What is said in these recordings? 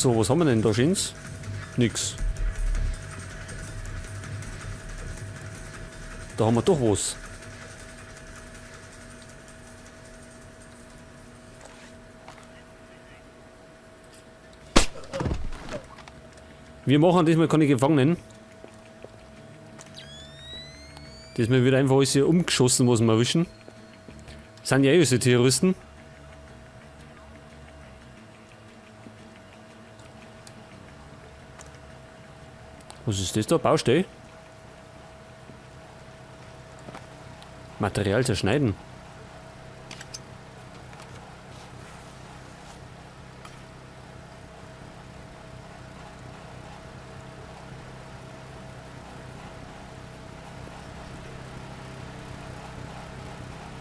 So, was haben wir denn da schöns? Nix. Da haben wir doch was. Wir machen diesmal keine Gefangenen. Diesmal wird einfach alles hier umgeschossen, was wir erwischen. Sind ja eh unsere Terroristen. Was ist das da? Baustelle? Material zerschneiden.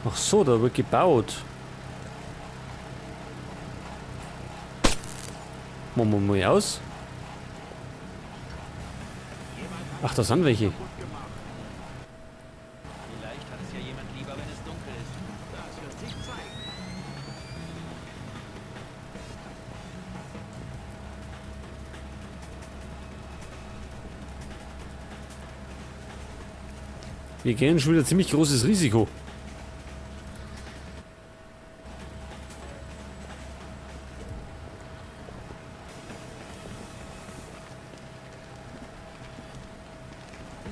Ach so, da wird gebaut. Machen wir mal aus. Ach, da sind welche. Vielleicht hat es ja jemand lieber, wenn es dunkel ist. Das wird sich zeigen. Wir gehen schon wieder ziemlich großes Risiko.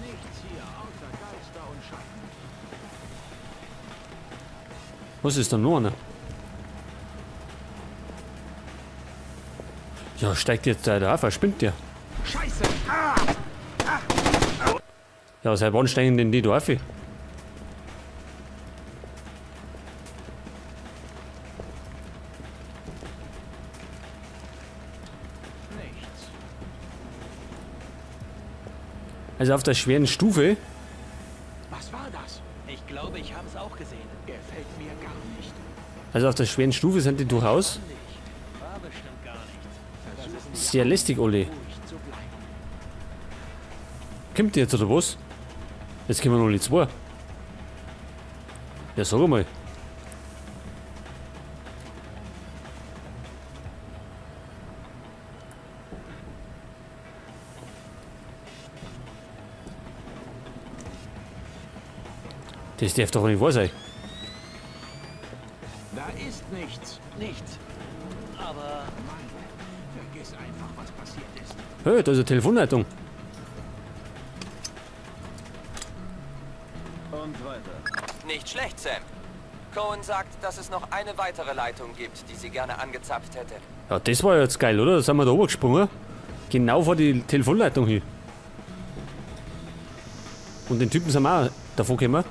Nichts hier außer Geister und Schatten. Was ist da noch einer? Ja, steigt jetzt da auf, spinnt der. Scheiße! Ja, seit wann steigen denn die da auf? Nichts. Also auf der schweren Stufe. Was war das? Ich glaube, ich habe es auch gesehen. Gefällt mir gar nicht. Also auf der schweren Stufe sind die durchaus Nicht. War bestimmt gar nichts. Versuchen sehr lästig, Olli. ruhig zu bleiben. Kommt die jetzt oder was? Jetzt kommen noch die zwei. Ja, sag einmal. Das darf doch nicht wahr sein. Da ist nichts. Nichts. Aber Mann, vergiss einfach, was passiert ist. Hey, da ist eine Telefonleitung. Und weiter. Nicht schlecht, Sam. Cohen sagt, dass es noch eine weitere Leitung gibt, die sie gerne angezapft hätte. Ja, das war ja jetzt geil, oder? Da sind wir da oben gesprungen. Genau vor die Telefonleitung hier. Und den Typen sind wir auch davon gekommen.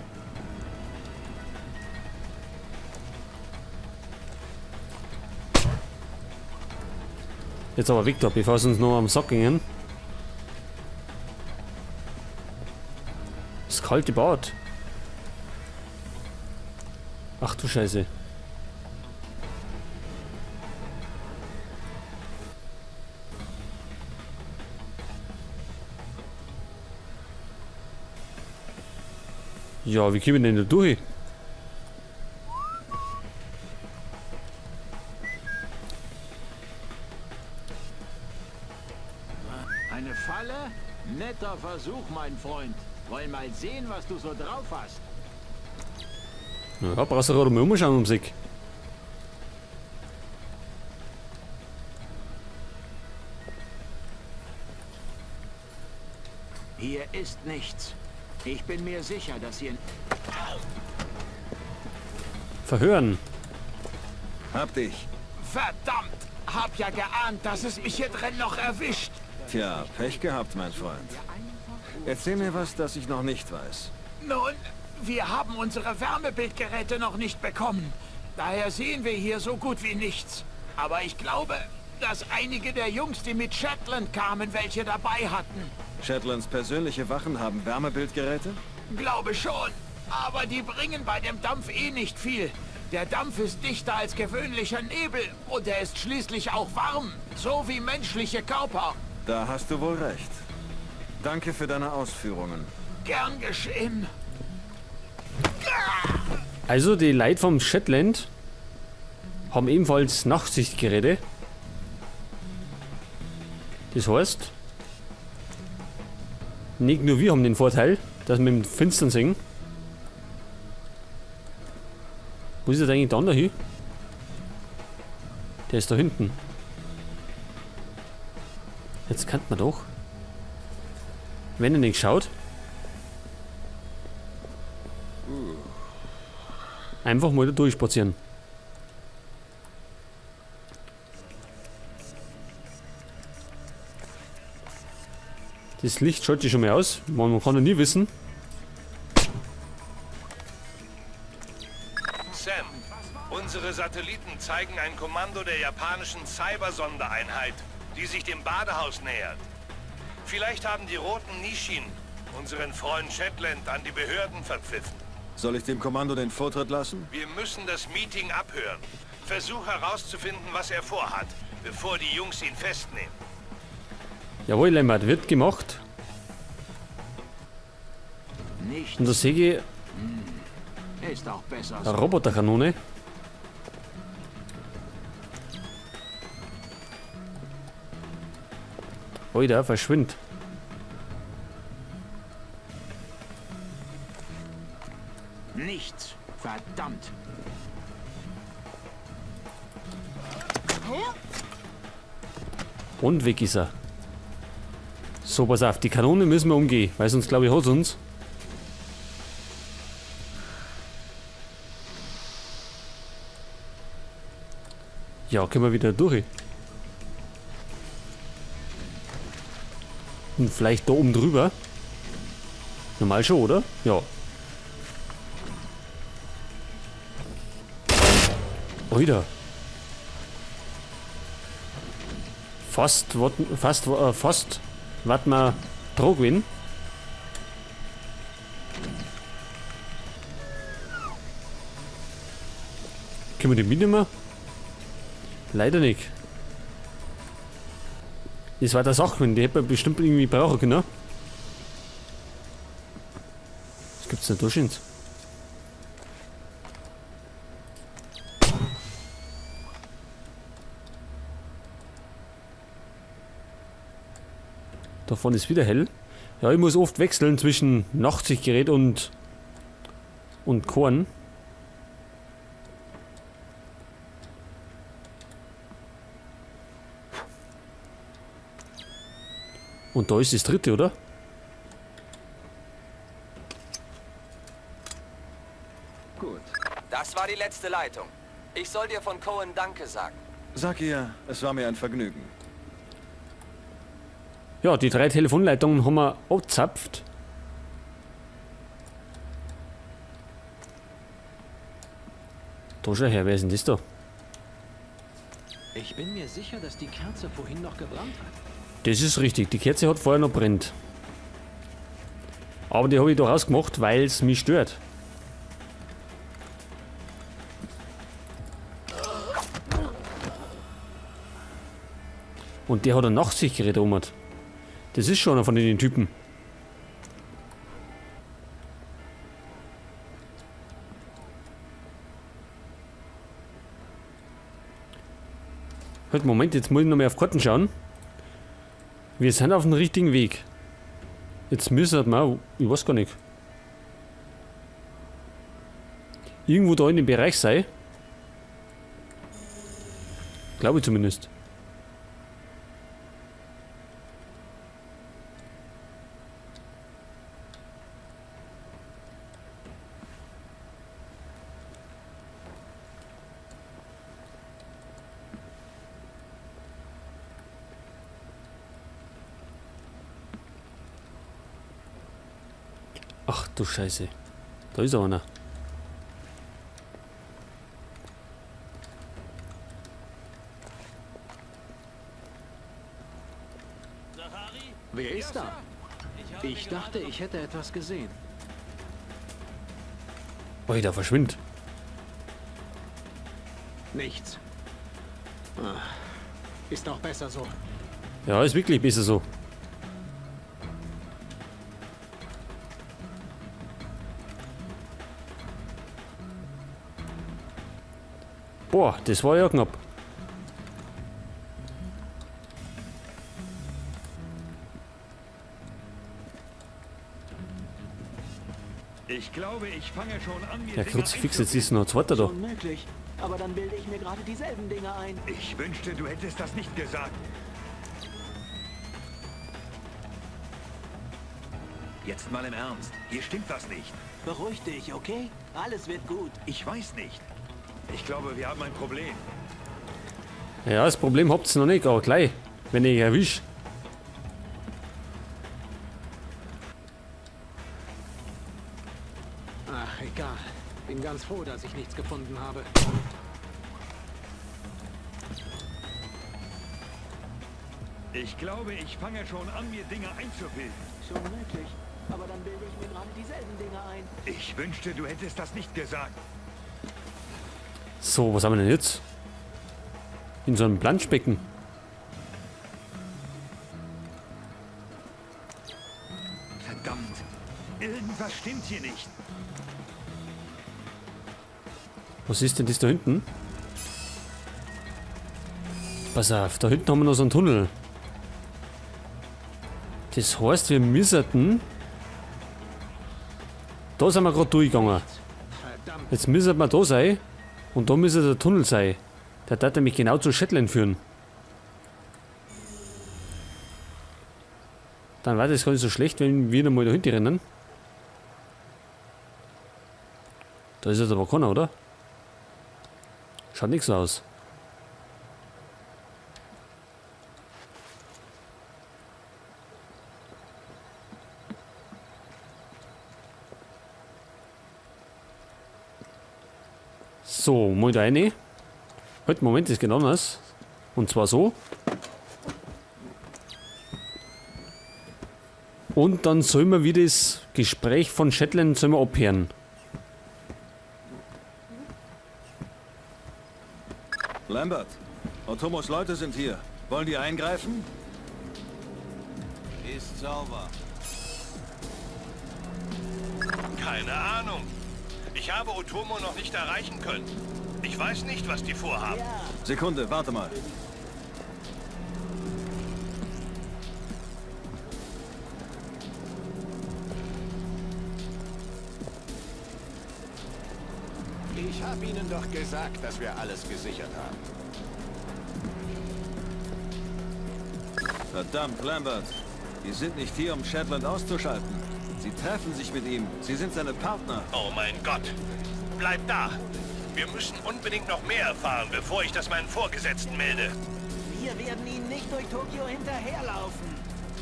Jetzt aber weg da, bevor sie uns noch am Sack gingen. Das kalte Bad. Ach du Scheiße. Ja, wie kommen wir denn da durch? Eine Falle? Netter Versuch, mein Freund. Wollen mal sehen, was du so drauf hast. Ja, brauchst du gerade mal umschauen ums Eck. Hier ist nichts. Ich bin mir sicher, dass hier... Verhören. Hab dich. Verdammt! Hab ja geahnt, dass es mich hier drin noch erwischt. Tja, Pech gehabt, mein Freund. Erzähl mir was, das ich noch nicht weiß. Nun, wir haben unsere Wärmebildgeräte noch nicht bekommen. Daher sehen wir hier so gut wie nichts. Aber ich glaube, dass einige der Jungs, die mit Shetland kamen, welche dabei hatten. Shetlands persönliche Wachen haben Wärmebildgeräte? Glaube schon. Aber die bringen bei dem Dampf eh nicht viel. Der Dampf ist dichter als gewöhnlicher Nebel und er ist schließlich auch warm, so wie menschliche Körper. Da hast du wohl recht. Danke für deine Ausführungen. Gern geschehen. Also die Leute vom Shetland haben ebenfalls Nachtsichtgeräte. Das heißt, nicht nur wir haben den Vorteil, dass wir im Finstern sehen. Wo ist der eigentlich der andere hin? Der ist da hinten. Jetzt kann man doch. Wenn er nicht schaut. Einfach mal da durchspazieren. Das Licht schaut sich schon mal aus. Man kann ja nie wissen. Sam, unsere Satelliten zeigen ein Kommando der japanischen Cyber-Sondereinheit, die sich dem Badehaus nähert. Vielleicht haben die roten Nishin unseren Freund Shetland an die Behörden verpfiffen. Soll ich dem Kommando den Vortritt lassen? Wir müssen das Meeting abhören. Versuch herauszufinden, was er vorhat, bevor die Jungs ihn festnehmen. Jawohl, Lambert, wird gemacht. Nichts. Und da sehe ich Ist auch besser eine so. Roboterkanone. Alter, verschwind. Nichts. Verdammt. Und weg ist er. So, pass auf, die Kanone müssen wir umgehen, weil sonst glaube ich hat's uns. Ja, können wir wieder durch. Und vielleicht da oben drüber. Normal schon, oder? Ja. Alter. Fast, fast, wat ma dran gewesen. Können wir den mitnehmen? Leider nicht. Das war der Sache, die hätte man bestimmt irgendwie brauchen können. Was gibt's denn da schon? Da vorne ist wieder hell. Ja, ich muss oft wechseln zwischen Nachtsichtgerät und Korn. Und da ist das dritte, oder? Gut. Das war die letzte Leitung. Ich soll dir von Cohen Danke sagen. Sag ihr, es war mir ein Vergnügen. Ja, die 3 Telefonleitungen haben wir abgezapft. Da schau her, wer ist denn das da? Ich bin mir sicher, dass die Kerze vorhin noch gebrannt hat. Das ist richtig, die Kerze hat vorher noch brennt. Aber die habe ich da rausgemacht, weil es mich stört. Und der hat ein Nachtsichtgerät um. Das ist schon einer von den Typen. Halt, Moment, jetzt muss ich noch mal auf Karten schauen. Wir sind auf dem richtigen Weg. Jetzt müssen wir, ich weiß gar nicht. Irgendwo da in dem Bereich sei. Glaube ich zumindest. Ach du Scheiße. Da ist einer. Wer ist da? Ich dachte, ich hätte etwas gesehen. Alter, verschwind. Nichts. Ist auch besser so. Ja, ist wirklich besser so. Boah, das war ja knapp. Ich glaube, ich fange schon an, mir Der Dinge Kruzifix, jetzt ist noch ein zweiter da. Schon möglich. Aber dann bilde ich mir gerade dieselben Dinge ein. Ich wünschte, du hättest das nicht gesagt. Jetzt mal im Ernst. Hier stimmt was nicht. Beruhig dich, okay? Alles wird gut. Ich weiß nicht. Ich glaube, wir haben ein Problem. Ja, das Problem habt's noch nicht, aber gleich, wenn ich erwisch. Ach, egal. Bin ganz froh, dass ich nichts gefunden habe. Ich glaube, ich fange schon an, mir Dinge einzubilden. Schon möglich. Aber dann bilde ich mir gerade dieselben Dinge ein. Ich wünschte, du hättest das nicht gesagt. So, was haben wir denn jetzt? In so einem Planschbecken. Verdammt. Irgendwas stimmt hier nicht. Was ist denn das da hinten? Pass auf, da hinten haben wir noch so einen Tunnel. Das heißt, wir müssten... Da sind wir gerade durchgegangen. Jetzt müssen wir da sein. Und da müsste der Tunnel sein. Der darf nämlich genau zu Shetland führen. Dann war das gar nicht so schlecht, wenn wir nochmal da hinten rennen. Da ist jetzt aber keiner, oder? Schaut nicht so aus. So, mal da rein. Halt, Moment, das geht anders. Und zwar so. Und dann sollen wir wieder das Gespräch von Shetland sollen wir abhören. Lambert, Otomos Leute sind hier. Wollen die eingreifen? Ist sauber. Keine Ahnung. Ich habe Otomo noch nicht erreichen können. Ich weiß nicht, was die vorhaben. Sekunde, warte mal. Ich habe Ihnen doch gesagt, dass wir alles gesichert haben. Verdammt, Lambert. Die sind nicht hier, um Shetland auszuschalten. Sie treffen sich mit ihm. Sie sind seine Partner. Oh mein Gott. Bleib da. Wir müssen unbedingt noch mehr erfahren, bevor ich das meinen Vorgesetzten melde. Wir werden ihnen nicht durch Tokio hinterherlaufen.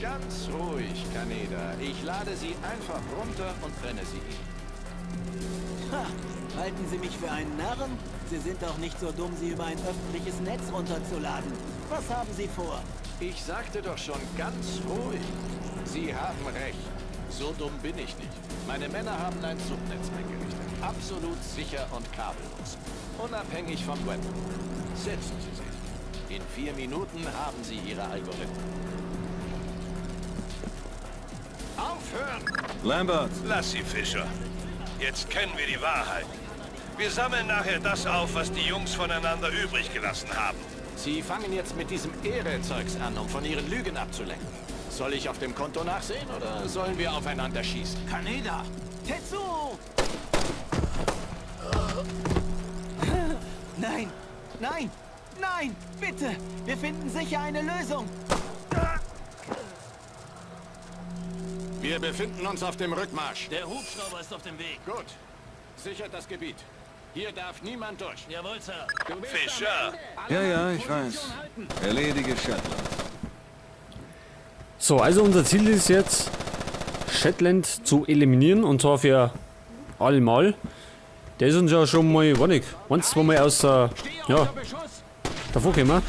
Ganz ruhig, Kaneda. Ich lade Sie einfach runter und trenne Sie ihnen. Ha, halten Sie mich für einen Narren? Sie sind doch nicht so dumm, sie über ein öffentliches Netz runterzuladen. Was haben Sie vor? Ich sagte doch schon ganz ruhig. Sie haben recht. So dumm bin ich nicht. Meine Männer haben ein Subnetz eingerichtet. Absolut sicher und kabellos. Unabhängig vom Web. Setzen Sie sich. In 4 Minuten haben Sie Ihre Algorithmen. Aufhören! Lambert, Lass sie, Fischer. Jetzt kennen wir die Wahrheit. Wir sammeln nachher das auf, was die Jungs voneinander übrig gelassen haben. Sie fangen jetzt mit diesem Ehre-Zeugs an, um von Ihren Lügen abzulenken. Soll ich auf dem Konto nachsehen oder sollen wir aufeinander schießen? Kaneda! Tetsuo! Nein, nein, nein, bitte! Wir finden sicher eine Lösung! Wir befinden uns auf dem Rückmarsch. Der Hubschrauber ist auf dem Weg. Gut. Sichert das Gebiet. Hier darf niemand durch. Jawohl, Sir. Fischer! Ja, ja, ich weiß. Erledige Shetland. So, also unser Ziel ist jetzt, Shetland zu eliminieren und zwar für allemal. Der ist uns ja schon mal, weiß nicht, ein, zwei Mal aus der, ja, davor gekommen.